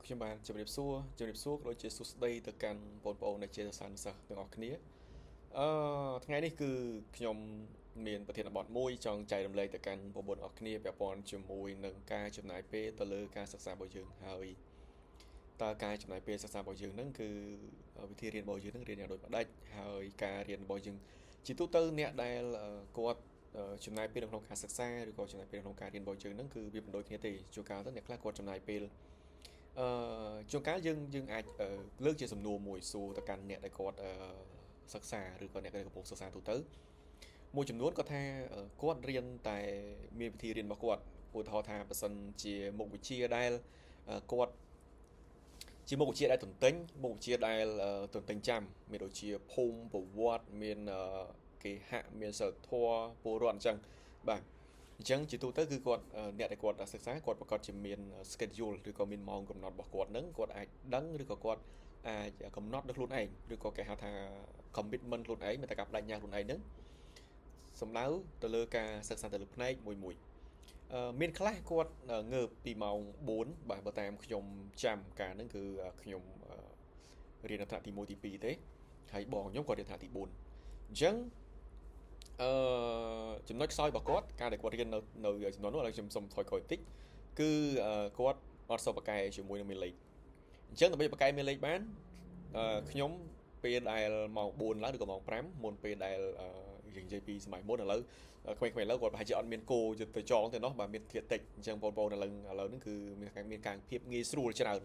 ខ្ញុំបាទជម្រាបសួរជម្រាបសួរក៏ដូចជាសួស្តីទៅកាន់បងប្អូនដែលជាសិស្សានុសិស្សទាំងអស់គ្នាអឺថ្ងៃនេះគឺខ្ញុំមានប្រធានបទមួយចង់ចែករំលែកទៅកាន់បងប្អូនអរគ្នាពាក់ព័ន្ធជាមួយនឹងការចំណាយពេលទៅលើការសិក្សារបស់យើងហើយតើការចំណាយពេលសិក្សារបស់យើងហ្នឹងគឺវិធីរៀនរបស់យើងហ្នឹងរៀនយ៉ាងដូចម្ដេចហើយការរៀនរបស់យើងជាទូទៅអ្នកដែលគាត់ចំណាយពេលនៅក្នុងការសិក្សាឬក៏ចំណាយពេលក្នុងការរៀនរបស់យើងហ្នឹងគឺវាមិនដូចគ្នាទេជួនកាលទៅអ្នកខ្លះគាត់ចំណាយពេលអឺជួនកាលយើងអាចលើកជាសំណួរមួយសួរទៅកាន់អ្នកដែលគាត់សិក្សាឬក៏អ្នកដែលកំពុងសិក្សាទូទៅមួយចំនួនគាត់ថាគាត់រៀនតែមានវិធីរៀនរបស់គាត់ឧទាហរណ៍ថាបើសិនជាមុខវិជ្ជាដែលគាត់ជាមុខវិជ្ជាដែលទន្ទិញមុខវិជ្ជាដែលទន្ទិញចាំមានដូចជាភូមិប្រវត្តិមានគេហៈមានសិលធម៌ពលរដ្ឋអញ្ចឹងបាទអញ្ចឹងជាទូទៅគឺគាត់អ្នកដែលគាត់សិក្សាគាត់ប្រកាសជាមាន schedule ឬក៏មានម៉ោងកំណត់របស់គាត់នឹងគាត់អាចដឹងឬក៏គាត់អាចកំណត់ដល់ខ្លួនឯងឬក៏គេហៅថា commitment ខ្លួនឯងមានតែការបដិញ្ញាខ្លួនឯងហ្នឹងសំដៅទៅលើការសិក្សាទៅលើផ្នែកមួយមួយមានខ្លះគាត់ងើបពីម៉ោង4បាទបើតាមខ្ញុំចាំកាលហ្នឹងគឺខ្ញុំរៀននៅថ្នាក់ទី1ទី2ទេហើយបងខ្ញុំក៏រៀនថ្នាក់ទី4អញ្ចឹងអឺចំណុចខ្សោយរបស់គាត់ការដែលគាត់រៀននៅនៅចំនួននោះឥឡូវខ្ញុំសុំថយក្រោយបន្តិចគឺគាត់អត់សូវប្រកែជាមួយនឹងមេលេខអញ្ចឹងដើម្បីប្រកែមេលេខបានខ្ញុំពេលដែលម៉ោង4ឡើងឬក៏ម៉ោង5មុនពេលដែលយើងនិយាយពីសម័យមុនឥឡូវក្មេងៗឥឡូវគាត់ប្រហែលជាអត់មានគោទៅចងទេណោះបាទមានធាតិចអញ្ចឹងបងប្អូនឥឡូវឥឡូវហ្នឹងគឺមានការភាពងាយស្រួលច្រើន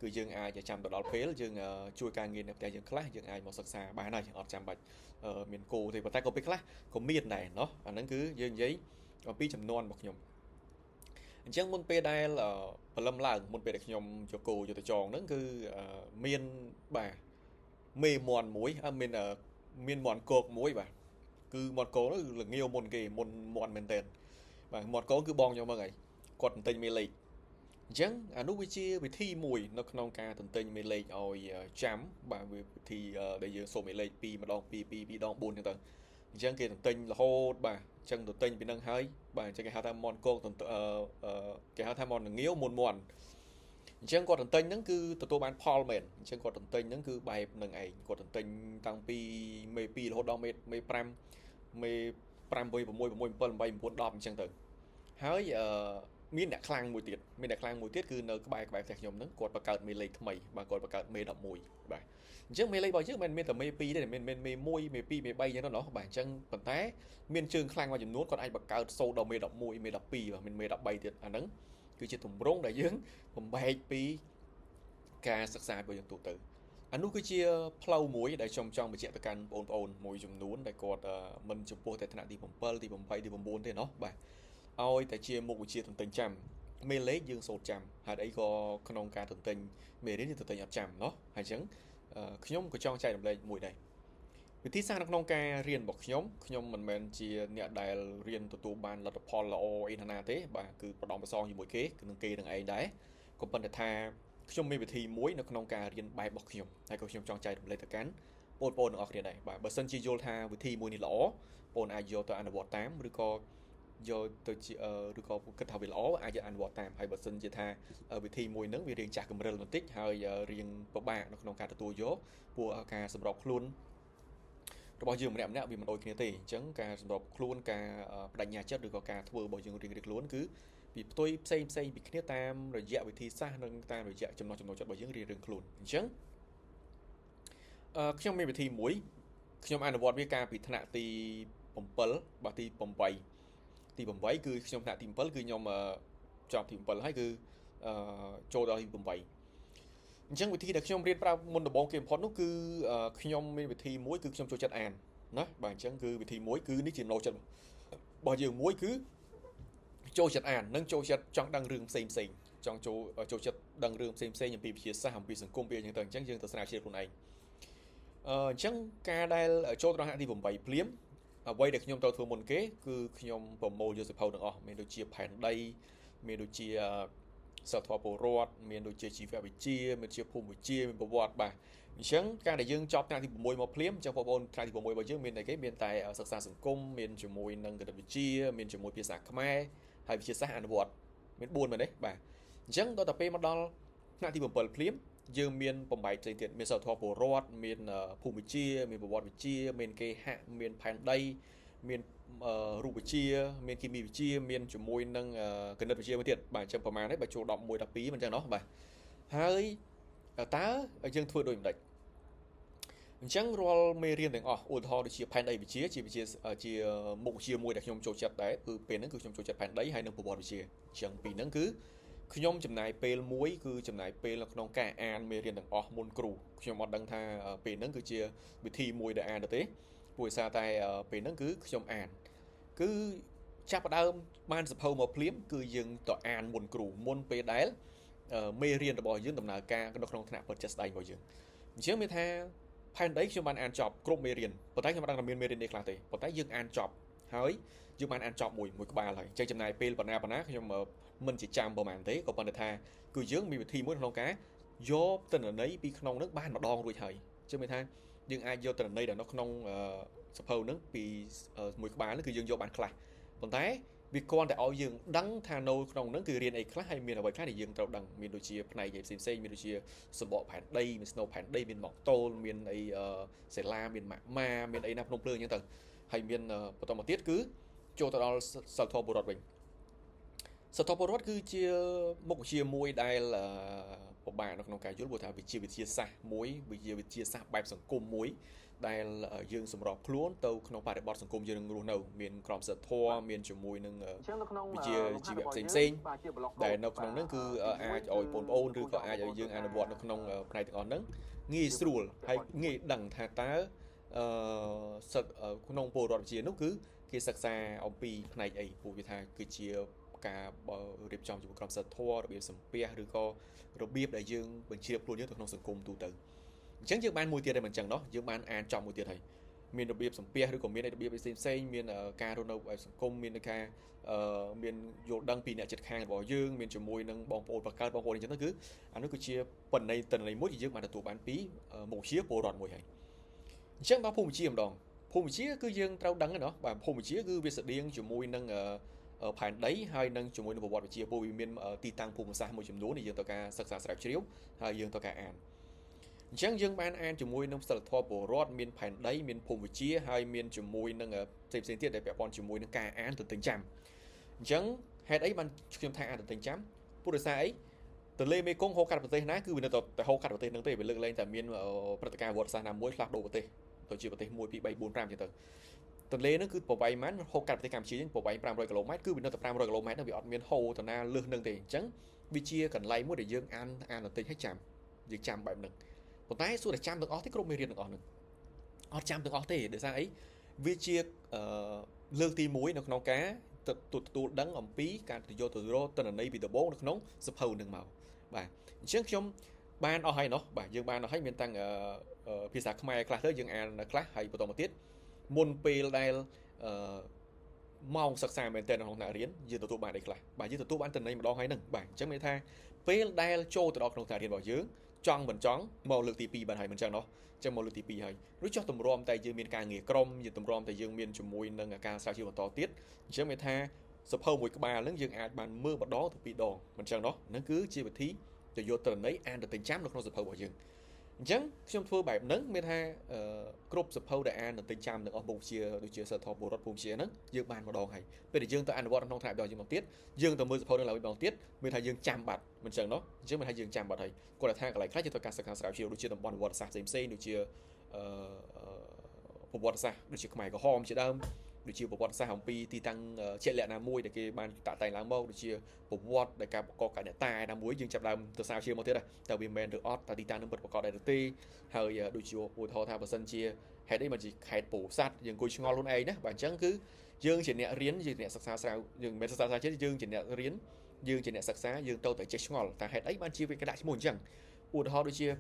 គឺយើងអាចចាំទៅដល់ពេលយើងជួយការងារនៅផ្ទះយើងខ្លះយើងអាចមកសិក្សាបានហើយអត់ចាំបាច់មានគោទេប៉ុន្តែក៏ពេលខ្លះក៏មានដែរណោះអាហ្នឹងគឺយើងនិយាយអំពីចំនួនរបស់ខ្ញុំអញ្ចឹងមុនពេលដែលព្រលឹមឡើងមុនពេលដែលខ្ញុំយកគោយកទៅចងហ្នឹងគឺមានបាទមេមន់មួយមានមានមន់គោកមួយបាទគឺមន់គោកនោះល្ងាវមុនគេមុនមន់មែនតើបាទមន់គោកគឺបងខ្ញុំហ្នឹងហើយគាត់ទន្ទិញមេលេខអញ្ចឹងអានោះវាជាវិធីមួយនៅក្នុងការទន្ទិញមេលេខឲ្យចាំបាទវាវិធីដែលយើងសូមមេលេខ2ម្ដង2 2 2ដង4អញ្ចឹងទៅអញ្ចឹងគេទន្ទិញរហូតបាទអញ្ចឹងទន្ទិញពីនឹងហើយបាទអញ្ចឹងគេហៅថាមន់គោកគេហៅថាមន់ងាវមុនមន់អញ្ចឹងគាត់ទន្ទិញហ្នឹងគឺទទួលបានផលមែនអញ្ចឹងគាត់ទន្ទិញហ្នឹងគឺបែបនឹងឯងគាត់ទន្ទិញតាំងពីមេ2រហូតដល់មេមេ5មេ5 6 6 6 7 8 9 10អញ្ចឹងទៅហើយអឺមានអ្នកខ្លាំងមួយទៀតមានអ្នកខ្លាំងមួយទៀតគឺនៅក្បែរក្បែរផ្ទះខ្ញុំហ្នឹងគាត់បង្កើតមេលេខថ្មីបាទគាត់បង្កើតមេ11បាទអញ្ចឹងមេលេខរបស់យើងមិនមែនមានតែមេ2ទេមានមេ1មេ2មេ3អញ្ចឹងទៅណោះបាទអញ្ចឹងប៉ុន្តែមានជើងខ្លាំងមួយចំនួនគាត់អាចបង្កើតសូត្រដល់មេ11មេ12បាទមានមេ13ទៀតអាហ្នឹងគឺជាទម្រង់ដែលយើងបំបែកពីការសិក្សារបស់យើងទូទៅអានោះគឺជាផ្លូវមួយដែលខ្ញុំចង់បញ្ជាក់ទៅកាន់បងប្អូនមួយចំនួនដែលគាត់មិនចំពោះតែថ្នាក់ទី7ទី8ទី9ទេណោះបាទឲ្យតែជាមុខវិជ្ជាទន្ទិញចាំមេលេខយើងសូត្រចាំហេតុអីក៏ក្នុងការទន្ទិញមេរៀនយើងទន្ទិញអត់ចាំណោះហើយអញ្ចឹងខ្ញុំក៏ចង់ចែករំលែកមួយដែរវិធីសាស្ត្រនៅក្នុងការរៀនរបស់ខ្ញុំខ្ញុំមិនមែនជាអ្នកដែលរៀនទទួលបានលទ្ធផលល្អអីណាទេបាទគឺប្រដំប្រសងជាមួយគេគឺនឹងគេនឹងឯងដែរក៏ប៉ុន្តែថាខ្ញុំមានវិធីមួយនៅក្នុងការរៀនបែបរបស់ខ្ញុំហើយក៏ខ្ញុំចង់ចែករំលែកទៅកាន់បងប្អូនទាំងអស់គ្នាដែរបាទបើសិនជាយល់ថាវិធីមួយនេះល្អបងអាចយកទៅអនុវត្តតាមឬក៏យកទៅជាឬក៏គិតថាវាល្អអាចយកអនុវត្តតាមហើយបើសិនជាថាវិធីមួយហ្នឹងវារៀងចាស់កម្រិលបន្តិចហើយរៀងពិបាកនៅក្នុងការទទួលយកពួកការសម្របខ្លួនរបស់យើងម្នាក់ម្នាក់វាមិនដូចគ្នាទេអញ្ចឹងការសម្របខ្លួនការបដិញ្ញាចិត្តឬក៏ការធ្វើរបស់យើងរៀងៗខ្លួនគឺពីផ្ទុយផ្សេងផ្សេងពីគ្នាតាមរយៈវិធីសាស្ត្រនិងតាមរយៈចំណោះចំណូលចិត្តរបស់យើងរៀងៗខ្លួនអញ្ចឹងអឺខ្ញុំមានវិធីមួយខ្ញុំអនុវត្តវាកាលពីថ្នាក់ទី7បាទទី8ទី8គឺខ្ញុំថ្នាក់ទី7គឺខ្ញុំចប់ទី7ហើយគឺអឺចូលដល់ទី8អញ្ចឹងវិធីដែលខ្ញុំរៀនប្រើមុនដំបូងគេបំផុតនោះគឺខ្ញុំមានវិធីមួយគឺខ្ញុំចូលចិត្តអានណាបាទអញ្ចឹងគឺវិធីមួយគឺនេះជាចំណូលចិត្តរបស់យើងមួយគឺចូលចិត្តអាននិងចូលចិត្តចង់ដឹងរឿងផ្សេងផ្សេងចង់ចូលចូលចិត្តដឹងរឿងផ្សេងផ្សេងអំពីវិទ្យាសាស្ត្រអំពីសង្គមពីអញ្ចឹងទៅអញ្ចឹងយើងទៅស្រាវជ្រាវខ្លួនឯងអឺអញ្ចឹងការដែលចូលដល់ថ្នាក់ទី8ភ្លាមអ្វីដែលខ្ញុំត្រូវធ្វើមុនគេគឺខ្ញុំប្រមូលយកសៀវភៅទាំងអស់មានដូចជាផែនដីមានដូចជាសិលធម៌ពលរដ្ឋមានដូចជាជីវវិទ្យាមានជាភូមិវិទ្យាមានប្រវត្តិបាទអញ្ចឹងការដែលយើងចប់ថ្នាក់ទី6មកភ្លាមអញ្ចឹងបងប្អូនថ្នាក់ទី6របស់យើងមានអីគេមានតែសិក្សាសង្គមមានជាមួយនឹងគណិតវិទ្យាមានជាមួយភាសាខ្មែរហើយវិទ្យាសាស្ត្រអនុវត្តមាន4មែនទេបាទអញ្ចឹងដល់តែពេលមកដល់ ថ្នាក់ទី7ភ្លាមយើងមានបំបែកផ្សេងទៀតមានសិលធម៌ពលរដ្ឋមានភូមិវិទ្យាមានប្រវត្តិវិទ្យាមានគេហៈមានផែនដីមានរូបវិទ្យាមានគីមីវិទ្យាមានជាមួយនឹងគណិតវិទ្យាមួយទៀតបាទអញ្ចឹងប្រហែលហើយបើចូល11 12មិនអញ្ចឹងណោះបាទហើយតើយើងធ្វើដូចម្ដេចអញ្ចឹងរាល់មេរៀនទាំងអស់ឧទាហរណ៍ដូចជាផែនដីវិទ្យាជាវិទ្យាជាមុខវិជ្ជាមួយដែលខ្ញុំចូលចិត្តដែរគឺពេលហ្នឹងគឺខ្ញុំចូលចិត្តផែនដីហើយនិងប្រវត្តិវិទ្យាអញ្ចឹងពីហ្នឹងគឺខ្ញុំចំណាយពេលមួយគឺចំណាយពេលនៅក្នុងការអានមេរៀនទាំងអស់មុនគ្រូខ្ញុំអត់ដឹងថាពេលហ្នឹងគឺជាវិធីមួយដែលអានទៅទេព្រោះដោយសារតែពេលហ្នឹងគឺខ្ញុំអានគឺចាប់ផ្ដើមបានសភៅមកភ្លាមគឺយើងទៅអានមុនគ្រូមុនពេលដែលមេរៀនរបស់យើងដំណើរការនៅក្នុងថ្នាក់ពិតជាក់ស្ដែងរបស់យើងអញ្ចឹងមានថាផែនដីខ្ញុំបានអានចប់គ្រប់មេរៀនប៉ុន្តែខ្ញុំមិនដឹងថាមានមេរៀននេះខ្លះទេប៉ុន្តែយើងអានចប់ហើយយើងបានអានចប់មួយមួយក្បាលហើយអញ្ចឹងចំណាយពេលបណ្ណាបណ្ណាខ្ញុំមិនជាចាំប្រហែលទេក៏ប៉ុន្តែថាគឺយើងមានវិធីមួយក្នុងការយកទិន្នន័យពីក្នុងនឹងបានម្ដងរួចហើយអញ្ចឹងមានថាយើងអាចយកទិន្នន័យដែលនៅក្នុងសភៅនឹងពីមួយក្បាលនឹងគឺយើងយកបានខ្លះប៉ុន្តែវាគ្រាន់តែឲ្យយើងដឹងថានៅក្នុងនឹងគឺរៀនអីខ្លះហើយមានអ្វីខ្លះដែលយើងត្រូវដឹងមានដូចជាផ្នែកផ្សេងផ្សេងមានដូចជាសម្បកផែនដីមានស្នូផែនដីមានម៉កតូលមានអីសេឡាមានម៉ាក់ម៉ាមានអីណាភ្នំភ្លើងអញ្ចឹងទៅហើយមានបន្តមកទៀតគឺចូលទៅដល់សិលធម៌បុរដ្ឋវិញសិលធម៌បុរដ្ឋគឺជាមុខវិជ្ជាមួយដែលពិបាកនៅក្នុងការយល់ព្រោះថាវិជ្ជាវិទ្យាសាស្ត្រមួយវិជ្ជាវិទ្យាសាស្ត្របែបសង្គមមួយដែលយើងសម្របខ្លួនទៅក្នុងបរិបទសង្គមយើងនឹងរស់នៅមានក្រមសីលធម៌មានជាមួយនឹង អញ្ចឹងនៅក្នុង វិជ្ជា លំ ជីវៈ ហាត់របស់ ផ្សេងផ្សេង យើងបាទជាប្លុកកូ ដែល ដ នៅក្នុង បាទ ហ្នឹងគឺ ទី អាច 1 ឲ្យ គឺ បងប្អូន គ្ ឬក៏ រូចង់បង អាចឲ្យយើង ប្អូនធ្វើការ អនុវត្តនៅក្នុងផ្នែកទាំងអស់ហ្នឹងងាយ ជា ស្រួល ពាក់ ហើយ ងា ព័ន្ធជាមួយ យដឹងថាតើអឺសិទ្ធក្នុងពលរដ្ឋវិទ្យានោះគឺគេសិក្សាអំពីផ្នែកអីព្រោះវាថាគឺជាការរៀបចំជាមួយក្រមសីលធម៌របៀបសំពះឬក៏របៀបដែលយើងបញ្ជ្រាបខ្លួនយើងទៅក្នុងសង្គមទូទៅអញ្ចឹងយើងបានមួយទៀតហើយមិនអញ្ចឹងណោះយើងបានអានចំមួយទៀតហើយមានរបៀបសំពះឬក៏មានរបៀបផ្សេងផ្សេងមានការរស់នៅបែបសង្គមមានការមានយល់ដឹងពីអ្នកជិតខាងរបស់យើងមានជាមួយនឹងបងប្អូនបង្កើតបងប្អូនអញ្ចឹងទៅគឺអានោះគឺជាបណ្ណៃតន័យមួយដែលយើងបានទទួលបានពីមុខវិជ្ជាពលរដ្ឋមួយហើយអញ្ចឹងដល់ភូមិវិទ្យាម្ដងភូមិវិទ្យាគឺយើងត្រូវដឹងណោះបាទភូមិវិទ្យាគឺវាស្តៀងជាមួយនឹងផែនដីហើយនឹងជាមួយនឹងប្រវត្តិវិទ្យាព្រោះវាមានទីតាំងភូមិសាស្ត្រមួយចំនួនដែលយើងត្រូវការសិក្សាស្រាវជ្រាវហើយយើងត្រូវការអានអញ្ចឹងយើងបានអានជាមួយនឹងសិលធម៌ពលរដ្ឋមានផែនដីមានភូមិវិទ្យាហើយមានជាមួយនឹងផ្សេងផ្សេងទៀតដែលពាក់ព័ន្ធជាមួយនឹងការអានទន្ទិញចាំអញ្ចឹងហេតុអីបានខ្ញុំថាអានទន្ទិញចាំពុទ្ធសាសអីទន្លេមេគង្គហូរកាត់ប្រទេសណាគឺវានៅតែហូរកាត់ប្រទេសហ្នឹងទេវាលើកលែងតែមានព្រឹត្តិការណ៍ប្រវត្តិសាស្ត្រណាមួយផ្លាស់ប្ដូរប្រទេសទៅជាប្រទេស1 2 3 4 5អញ្ចឹងទៅទន្លេហ្នឹងគឺប្រវែងម៉ានហូរកាត់ប្រទេសកម្ពុជាយើងប្រវែង500គីឡូម៉ែត្រគឺវានៅតែ500គីឡូម៉ែត្រហ្នឹងវាអត់មានហូរទៅណាលើសហ្នឹងទេអញ្ចឹងវាជាកន្លែងមួយដែលយើងអានអានបន្តិចឲ្យចាំយើងចាំបែបហ្នឹងប៉ុន្តែសួរតែចាំទាំងអស់ទេគ្រប់មេរៀនទាំងអស់ហ្នឹងអត់ចាំទាំងអស់ទេដោយសារអីវាជាលើកទី1នៅក្នុងការទទួលដឹងអំពីការទៅយកទៅរកទិន្នន័យពីដំបូងនៅក្នុងសភៅនឹងមកបាទអញ្ចឹងខ្ញុំបានអស់ហើយណោះបាទយើងបានអស់ហើយមានតាំងភាសាខ្មែរខ្លះទៅយើងអានខ្លះហើយបន្តមកទៀតមុនពេលដែលអឺម៉ោងសិក្សាមែនទែននៅក្នុងថ្នាក់រៀនយើងទទួលបានអីខ្លះបាទយើងទទួលបានទិន្នន័យម្ដងហើយហ្នឹងបាទអញ្ចឹងមានថាពេលដែលចូលទៅដល់ក្នុងថ្នាក់រៀនរបស់យើងចង់មិនចង់មកលើកទី2បានហើយមិនចឹងណោះចឹងមកលើកទី2ហើយឬចុះទម្រាំតែយើងមានការងារក្រុមយើងទម្រាំតែយើងមានជាមួយនឹងការស្រាវជ្រាវបន្តទៀតអញ្ចឹងមានថាសភៅមួយក្បាលហ្នឹងយើងអាចបានមើលម្ដងទៅពីរដងមិនចឹងណោះហ្នឹងគឺជាវិធីទៅយកទិន្នន័យអានទៅទិញចាំនៅក្នុងសភៅរបស់យើងអញ្ចឹងខ្ញុំធ្វើបែបហ្នឹងមានថាគ្រប់សភៅដែលអានទៅទិញចាំទាំងអស់មុខវិជ្ជាដូចជាសិលធម៌បុរដ្ឋភូមិវិទ្យាហ្នឹងយើងបានម្ដងហើយពេលដែលយើងទៅអនុវត្តក្នុងថ្នាក់របស់យើងមកទៀតយើងទៅមើលសភៅហ្នឹងឡើងវិញម្ដងទៀតមានថាយើងចាំបាត់មិនចឹងណោះអញ្ចឹងមានថាយើងចាំបាត់ហើយគាត់ថាកន្លែងខ្លះយើងត្រូវការសិក្សាស្រាវជ្រាវដូចជាតំបន់ប្រវត្តិសាស្ត្រផ្សេងៗដូចជាអឺប្រវត្តិសាស្ត្រដូចជាខ្មែរក្រហមជាដើមដូចជាប្រវត្តិសាស្ត្រអំពីទីតាំងជាក់លាក់ណាមួយដែលគេបានតាក់តែងឡើងមកដូចជាប្រវត្តិដែលការប្រកបកណតាណាមួយយើងចាប់ដើមទៅស្រាវជ្រាវមកទៀតតើវាមែនឬអត់តើទីតាំងនឹងពិតប្រាកដដែរឬទេហើយដូចជាឧទាហរណ៍ថាបើសិនជាហេតុអីមកជាខេត្តពោធិ៍សាត់យើងអង្គុយឆ្ងល់ខ្លួនឯងណាបាទអញ្ចឹងគឺយើងជាអ្នករៀនយើងជាអ្នកសិក្សាស្រាវយើងមិនមែនសិក្សាស្រាវជ្រាវយើងជាអ្នករៀនយើងជាអ្នកសិក្សាយើងត្រូវតែចេះឆ្ងល់តើហេតុអីបានជាវាគេដាក់ឈ្មោះអញ្ចឹងឧទាហរណ៍ដូចជា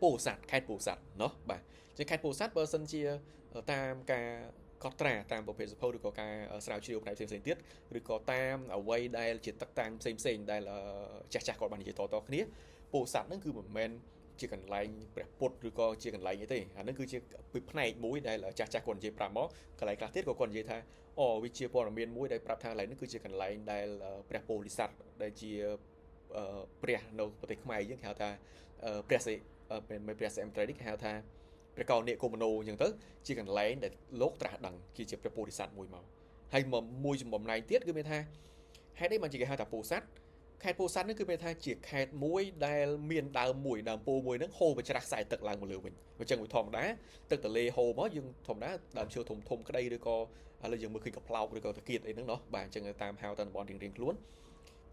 ពោធិ៍សាត់ខេត្តពោធិ៍សាត់ណោះបាទជាខេត្តពោធិ៍សាត់បើសិនជាតាមការកត់ត្រាតាមប្រភេទសភៅឬក៏ការស្រាវជ្រាវផ្នែកផ្សេងៗទៀតឬក៏តាមអ្វីដែលជាទឹកតាំងផ្សេងផ្សេងដែលចាស់ចាស់គាត់បាននិយាយតៗគ្នាពោធិ៍សាត់ហ្នឹងគឺមិនមែនជាកន្លែងព្រះពុទ្ធឬក៏ជាកន្លែងអីទេអាហ្នឹងគឺជាពីផ្នែកមួយដែលចាស់ចាស់គាត់និយាយប្រាប់មកកន្លែងខ្លះទៀតក៏គាត់និយាយថាអូវាជាព័ត៌មានមួយដែលប្រាប់ថាកន្លែងហ្នឹងគឺជាកន្លែងដែលព្រះពោធិសត្វដែលជា ព្រះនៅប្រទេសខ្មែរយើងគេហៅថាព្រះសិមិនព្រះសិមត្រីនេះគេហៅថាព្រះកោនិកុមនោអញ្ចឹងទៅជាកន្លែងដែលលោកត្រាស់ដឹងជាព្រះពោធិសត្វមួយមកហើយមួយបំណែកទៀតគឺមានថាហេតុអីបានជាគេហៅថាពោធិសត្វខេត្តពោធិ៍សាត់នេះគឺមានថាជាខេត្តមួយដែលមានដើមមួយដើមពោមួយហ្នឹងហូរបច្រាស់ខ្សែទឹកឡើងមកលើវិញអញ្ចឹងវាធម្មតាទឹកទន្លេហូរមកយើងធម្មតាដើមឈើធំធំក្តីឬក៏ឥឡូវយើងមើលឃើញកប្លោកឬក៏តាគៀតអីហ្នឹងណោះបាទអញ្ចឹងតាមហៅតាមតំបន់រៀងៗខ្លួន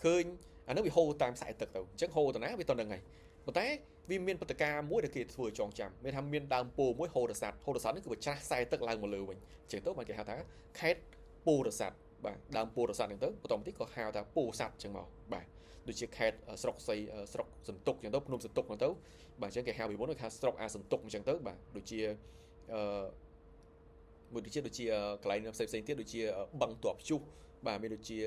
ឃើញអាហ្នឹងវាហូរតាមខ្សែទឹកទៅអញ្ចឹងហូរទៅណាវាទៅហ្នឹងហើយប៉ុន្តែវាមានព្រឹត្តិការណ៍មួយដែលគេធ្វើចងចាំមានថាមានដើមពោមួយហូរសัตว์ហូរសัตว์នេះគឺបច្រាស់ខ្សែទឹកឡើងមកលើវិញអញ្ចឹងទៅបានគេហៅថាខេត្តពោធិ៍សាត់បាទដើមពោធិ៍សាត់ហ្នឹងទៅបន្តមកទៀតក៏ហៅថាពោធិ៍សាត់អញ្ចឹងមកបាទដូចជាខេត្តស្រុកសីស្រុកសន្ទុកអញ្ចឹងទៅភ្នំសន្ទុកហ្នឹងទៅបាទអញ្ចឹងគេហៅពីមុនគេថាស្រុកអាសន្ទុកអញ្ចឹងទៅបាទដូចជាអឺមួយដូចជាដូចជាកន្លែងផ្សេងផ្សេងទៀតដូចជាបឹងទ័ពជុះបាទមានដូចជា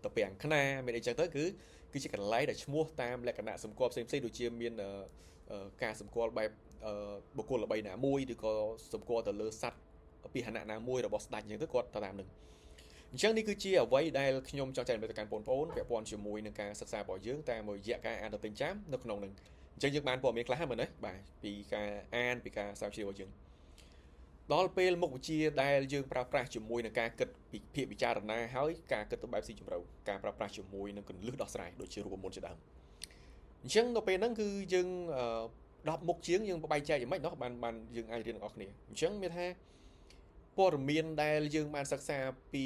តពាំងខ្នាមានអីចឹងទៅគឺជាកន្លែងដែលឈ្មោះតាមលក្ខណៈសម្គាល់ផ្សេងផ្សេងដូចជាមានការសម្គាល់បែបបុគ្គលល្បីណាមួយឬក៏សម្គាល់ទៅលើសត្វពាហនៈណាមួយរបស់ស្ដេចអញ្ចឹងទៅគាត់ទៅតាមនឹងអញ្ចឹងនេះគឺជាអ្វីដែលខ្ញុំចង់ចែករំលែកទៅកាន់បងប្អូនពាក់ព័ន្ធជាមួយនឹងការសិក្សារបស់យើងតាមរយៈការអានទៅទិញចាំនៅក្នុងនឹងអញ្ចឹងយើងបានព័ត៌មានខ្លះហ្នឹងមែនទេបាទពីការអានពីការស្រាវជ្រាវរបស់យើងដល់ពេលមុខវិជ្ជាដែលយើងប្រើប្រាស់ជាមួយនឹងការគិតពីភាគពិចារណាហើយការគិតទៅបែបស៊ីជម្រៅការប្រើប្រាស់ជាមួយនឹងគន្លឹះដោះស្រាយដូចជារូបមន្តជាដើមអញ្ចឹងដល់ពេលហ្នឹងគឺយើង10មុខជាងយើងបែងចែកយ៉ាងម៉េចណោះបានយើងអាចរៀនទាំងអស់គ្នាអញ្ចឹងមានថាព័ត៌មានដែលយើងបានសិក្សាពី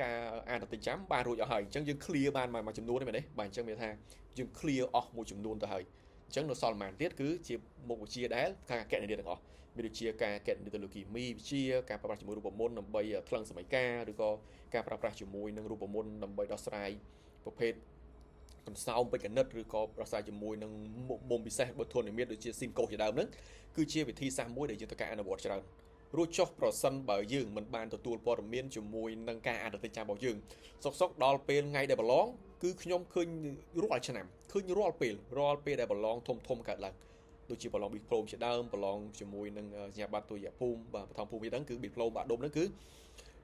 ការអានទិញចាំបានរួចអស់ហើយអញ្ចឹងយើង clear បានមួយចំនួនទេមែនទេបាទអញ្ចឹងមានថាយើង clear អស់មួយចំនួនទៅហើយអញ្ចឹងនៅសល់ប៉ុន្មានទៀតគឺជាមុខវិជ្ជាដែលការកណនាទាំងអស់មានដូចជាការកណនាទៅលើគីមីវិទ្យាការប្រើប្រាស់ជាមួយរូបមន្តដើម្បីថ្លឹងសមីការឬក៏ការប្រើប្រាស់ជាមួយនឹងរូបមន្តដើម្បីដោះស្រាយប្រភេទកន្សោមពេជ្រកណិតឬក៏ដោះស្រាយជាមួយនឹងមុំពិសេសបើធននិមិត្តដូចជាស៊ីនកូសជាដើមហ្នឹងគឺជាវិធីសាស្ត្រមួយដែលយើងត្រូវការអនុវត្តច្រើនរួចចុះប្រសិនបើយើងមិនបានទទួលព័ត៌មានជាមួយនឹងការអានទិញចាំរបស់យើងសុកសុកដល់ពេលថ្ងៃដែលប្រឡងគឺខ្ញុំឃើញរាល់ឆ្នាំឃើញរាល់ពេលដែលប្រឡងធំធំកើតឡើងដូចជាប្រឡង Diploma ជាដើមប្រឡងជាមួយនឹងសញ្ញាបត្រទុតិយភូមិបាទបឋមភូមិហ្នឹងគឺ Diploma បាក់ដុំហ្នឹងគឺ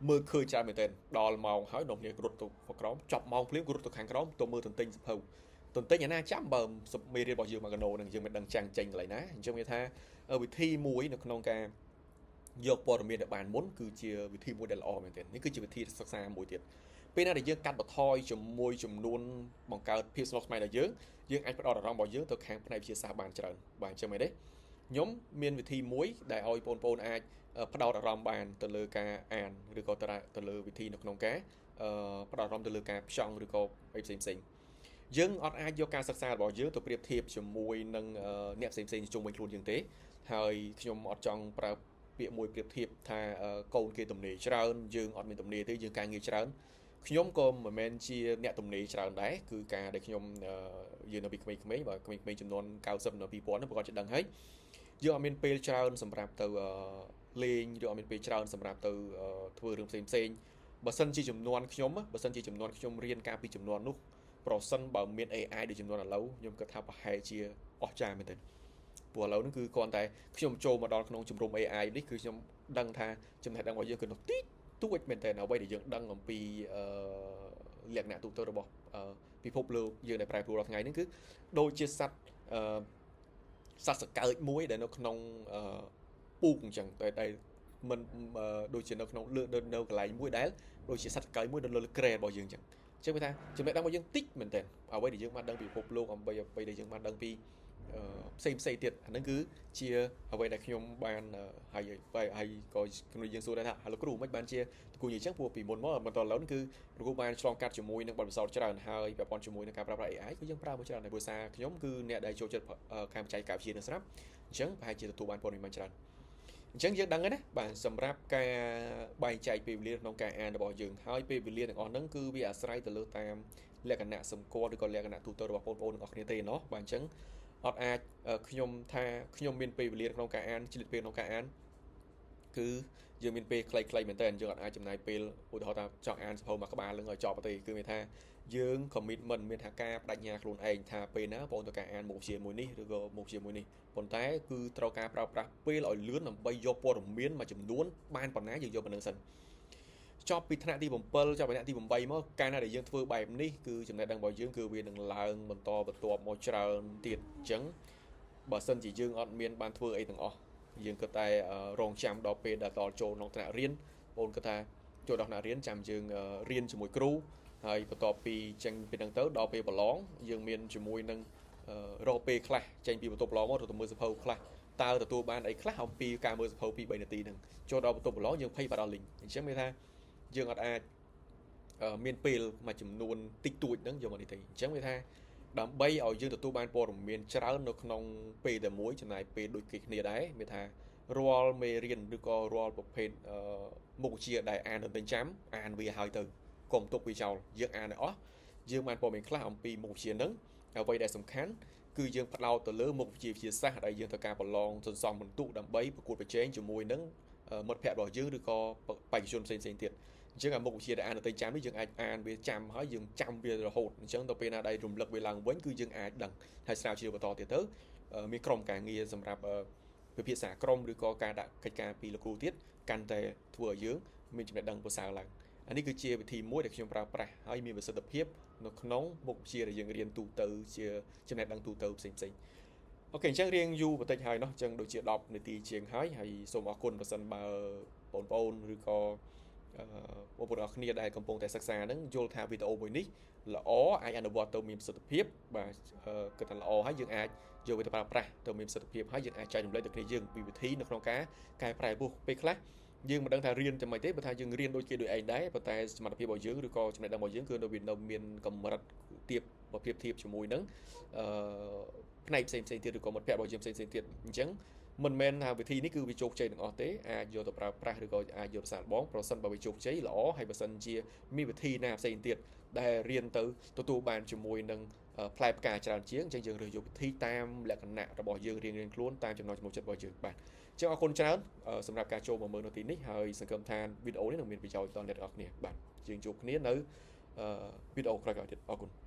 មើលឃើញច្រើនមែនទែនដល់ម៉ោងហើយនាំគ្នារត់ទៅក្រោមចប់ម៉ោងភ្លាមរត់ទៅខាងក្រោមទៅមើលទន្ទិញសភៅទន្ទិញអាណាចាំបើមេរៀនរបស់យើងមកកណោនឹងយើងមិនដឹងចាំងចេញកន្លែងណាអញ្ចឹងវាថាវិធីមួយនៅក្នុងការយកព័ត៌មានដែលបានមុនគឺជាវិធីមួយដែលល្អមែនទែននេះគឺជាវិធីសិក្សាមួយទៀតពេលណាដែលយើងកាត់បន្ថយជាមួយចំនួនបង្កើតភាពស្មុគស្មាញដល់យើងយើងអាចផ្ដោតអារម្មណ៍របស់យើងទៅខាងផ្នែកវិទ្យាសាស្ត្របានច្រើនបាទអញ្ចឹងមែនទេខ្ញុំមានវិធីមួយដែលឲ្យបងប្អូនអាចផ្ដោតអារម្មណ៍បានទៅលើការអានឬក៏ទៅលើវិធីនៅក្នុងការផ្ដោតអារម្មណ៍ទៅលើការផ្ចង់ឬក៏អីផ្សេងផ្សេងយើងអត់អាចយកការសិក្សារបស់យើងទៅប្រៀបធៀបជាមួយនឹងអ្នកផ្សេងផ្សេងជុំវិញខ្លួនយើងទេហើយខ្ញុំអត់ចង់ប្រើពាក្យមួយប្រៀបធៀបថាកូនគេទំនេរច្រើនយើងអត់មានទំនេរទេយើងការងារច្រើនខ្ញុំក៏មិនមែនជាអ្នកទំនេរច្រើនដែរគឺការដែលខ្ញុំយើងនៅពីក្មេងៗបើក្មេងៗចំនួន90នៅ2000ហ្នឹងប្រកាសជាដឹងហើយយើងអត់មានពេលច្រើនសម្រាប់ទៅលេងឬអត់មានពេលច្រើនសម្រាប់ទៅធ្វើរឿងផ្សេងផ្សេងបើសិនជាចំនួនខ្ញុំបើសិនជាចំនួនខ្ញុំរៀនការពីចំនួននោះប្រសិនបើមាន AI ដូចចំនួនឥឡូវខ្ញុំគិតថាប្រហែលជាអស្ចារ្យមែនទែនព្រោះឥឡូវហ្នឹងគឺគ្រាន់តែខ្ញុំចូលមកដល់ក្នុងជំរំ AI នេះគឺខ្ញុំដឹងថាចំណេះដឹងរបស់យើងគឺនោះតិចតួចមែនទែនអ្វីដែលយើងដឹងអំពីលក្ខណៈទូទៅរបស់ពិភពលោកយើងដែលប្រែប្រួលរាល់ថ្ងៃហ្នឹងគឺដូចជាសត្វសត្វសកើចមួយដែលនៅក្នុងពូកអញ្ចឹងតែមិនដូចជានៅក្នុងលើនៅកន្លែងមួយដែលដូចជាសត្វសកើចមួយនៅលើក្រែរបស់យើងអញ្ចឹងអញ្ចឹងវាថាចំណេះដឹងរបស់យើងតិចមែនទែនអ្វីដែលយើងបានដឹងពីពិភពលោកអ្វីដែលយើងបានដឹងពីផ្សេងផ្សេងទៀតអាហ្នឹងគឺជាអ្វីដែលខ្ញុំបានហើយហើយក៏ខ្ញុំយើងសួរដែរថាលោកគ្រូមិនបានជាគ្រូនិយាយចឹងព្រោះពីមុនមកបន្តឥឡូវគឺលោកគ្រូបានឆ្លងកាត់ជាមួយនឹងបទពិសោធន៍ច្រើនហើយពាក់ព័ន្ធជាមួយនឹងការប្រើប្រាស់ AI គឺយើងប្រើមកច្រើនហើយព្រោះសារខ្ញុំគឺអ្នកដែលចូលចិត្តខាងបច្ចេកវិទ្យានឹងស្រាប់អញ្ចឹងប្រហែលជាទទួលបានព័ត៌មានបានច្រើនអញ្ចឹងយើងដឹងហើយណាបាទសម្រាប់ការបែងចែកពេលវេលាក្នុងការអានរបស់យើងហើយពេលវេលាទាំងអស់ហ្នឹងគឺវាអាស្រ័យទៅលើតាមលក្ខណៈសម្គាល់ឬក៏លក្ខណៈទូទៅរបស់បងប្អូនទាំងអស់គ្នាទេណោះបាទអញ្ចឹងអត់អាចខ្ញុំថាខ្ញុំមានពេលវេលាក្នុងការអានឆ្លៀតពេលក្នុងការអានគឺយើងមានពេលខ្លីៗមែនតើយើងអត់អាចចំណាយពេលឧទាហរណ៍ថាចង់អានសភៅមួយក្បាលនឹងឲ្យចប់ទេគឺមានថាយើង commitment មានថាការបដិញ្ញាខ្លួនឯងថាពេលណាបងត្រូវការអានមុខវិជ្ជាមួយនេះឬក៏មុខវិជ្ជាមួយនេះប៉ុន្តែគឺត្រូវការប្រើប្រាស់ពេលឲ្យលឿនដើម្បីយកព័ត៌មានមួយចំនួនបានប៉ុណ្ណាយើងយកប៉ុណ្្នឹងសិន ចប់ពីថ្នាក់ទី7ចប់ពីថ្នាក់ទី8មកកាលណាដែលយើងធ្វើបែបនេះគឺចំណេះដឹងរបស់យើងគឺវានឹងឡើងបន្តបន្ទាប់មកច្រើនទៀតអញ្ចឹងបើសិនជាយើងអត់មានបានធ្វើអីទាំងអស់យើងគិតតែរងចាំដល់ពេលដែលដល់ចូលក្នុងថ្នាក់រៀនបងគិតថាចូលដល់ថ្នាក់រៀនចាំយើងរៀនជាមួយគ្រូហើយបន្ទាប់ពីចេញពីហ្នឹងទៅដល់ពេលប្រឡងយើងមានជាមួយនឹងរកពេលខ្លះចេញពីបន្ទប់ប្រឡងមកទៅមើលសភៅខ្លះតើទទួលបានអីខ្លះអំពីការមើលសភៅ2 3នាទីហ្នឹងចូលដល់បន្ទប់ប្រឡងយើងភ័យបាត់ដល់លីងអញ្ចឹងមានថាយើងអត់អាចមានពេលមួយចំនួនតិចតួចហ្នឹងយកមកនេះទេអញ្ចឹងវាថាដើម្បីឲ្យយើងទទួលបានព័ត៌មានច្រើននៅក្នុងពេលតែមួយចំណាយពេលដូចគេគ្នាដែរមានថារាល់មេរៀនឬក៏រាល់ប្រភេទមុខវិជ្ជាដែលអានទៅចាំអានវាហើយទៅកុំទុកវាចោលយើងអានឲ្យអស់យើងបានព័ត៌មានខ្លះអំពីមុខវិជ្ជាហ្នឹងអ្វីដែលសំខាន់គឺយើងផ្ដោតទៅលើមុខវិជ្ជាវិទ្យាសាស្ត្រដែលយើងត្រូវការប្រឡងសន្សំបន្ទុកដើម្បីប្រកួតប្រជែងជាមួយនឹងមិត្តភ័ក្តិរបស់យើងឬក៏បេក្ខជនផ្សេងៗទៀតអញ្ចឹងអាមុខវិជ្ជាដែលអានទៅចាំនេះយើងអាចអានវាចាំហើយយើងចាំវារហូតអញ្ចឹងដល់ពេលណាដែលរំលឹកវាឡើងវិញគឺយើងអាចដឹងហើយស្រាវជ្រាវបន្តទៀតទៅមានក្រុមការងារសម្រាប់ពិភាក្សាក្រុមឬក៏ការដាក់កិច្ចការពីលោកគ្រូទៀតកាន់តែធ្វើឲ្យយើងមានចំណេះដឹងប្រសើរឡើងអានេះគឺជាវិធីមួយដែលខ្ញុំប្រើប្រាស់ហើយមានប្រសិទ្ធភាពនៅក្នុងមុខវិជ្ជាដែលយើងរៀនទូទៅជាចំណេះដឹងទូទៅផ្សេងៗអូខេអញ្ចឹងរៀងយូរបន្តិចហើយណោះអញ្ចឹងដូចជា10នាទីជាងហើយហើយសូមអរគុណប្រសិនបើបងប្អូនឬក៏បងប្អូនអរគ្នាដែលកំពុងតែសិក្សាហ្នឹងយល់ថាវីដេអូមួយនេះល្អអាចអនុវត្តទៅមានប្រសិទ្ធភាពបាទគិតថាល្អហើយយើងអាចយកវាទៅប្រើប្រាស់ទៅមានប្រសិទ្ធភាពហើយយើងអាចចែករំលែកទៅគ្នាយើងពីវិធីនៅក្នុងការកែប្រែពោះពេលខ្លះយើងមិនដឹងថារៀនចាំម៉េចទេបើថាយើងរៀនដូចគេដូចឯងដែរប៉ុន្តែសមត្ថភាពរបស់យើងឬក៏ចំណេះដឹងរបស់យើងគឺនៅវានៅមានកម្រិតទាបប្រភេទធៀបជាមួយនឹងអឺផ្នែកផ្សេងផ្សេងទៀតឬក៏មិត្តភ័ក្តិរបស់យើងផ្សេងផ្សេងទៀតអញ្ចឹងមិនមែនថាវិធីនេះគឺវាជោគជ័យទាំងអស់ទេអាចយកទៅប្រើប្រាស់ឬក៏អាចយកទៅសាកល្បងប្រសិនបើវាជោគជ័យល្អហើយបើសិនជាមានវិធីណាផ្សេងទៀតដែលរៀនទៅទទួលបានជាមួយនឹងផ្លែផ្កាច្រើនជាងអញ្ចឹងយើងរើសយកវិធីតាមលក្ខណៈរបស់យើងរៀងៗខ្លួនតាមចំណង់ចំណូលចិត្តរបស់យើងបាទអញ្ចឹងអរគុណច្រើនសម្រាប់ការចូលមកមើលនៅទីនេះហើយសង្ឃឹមថាវីដេអូនេះនឹងមានប្រយោជន៍ដល់អ្នកទាំងអស់គ្នាបាទយើងជួបគ្នានៅវីដេអូក្រោយៗទៀតអរគុណ។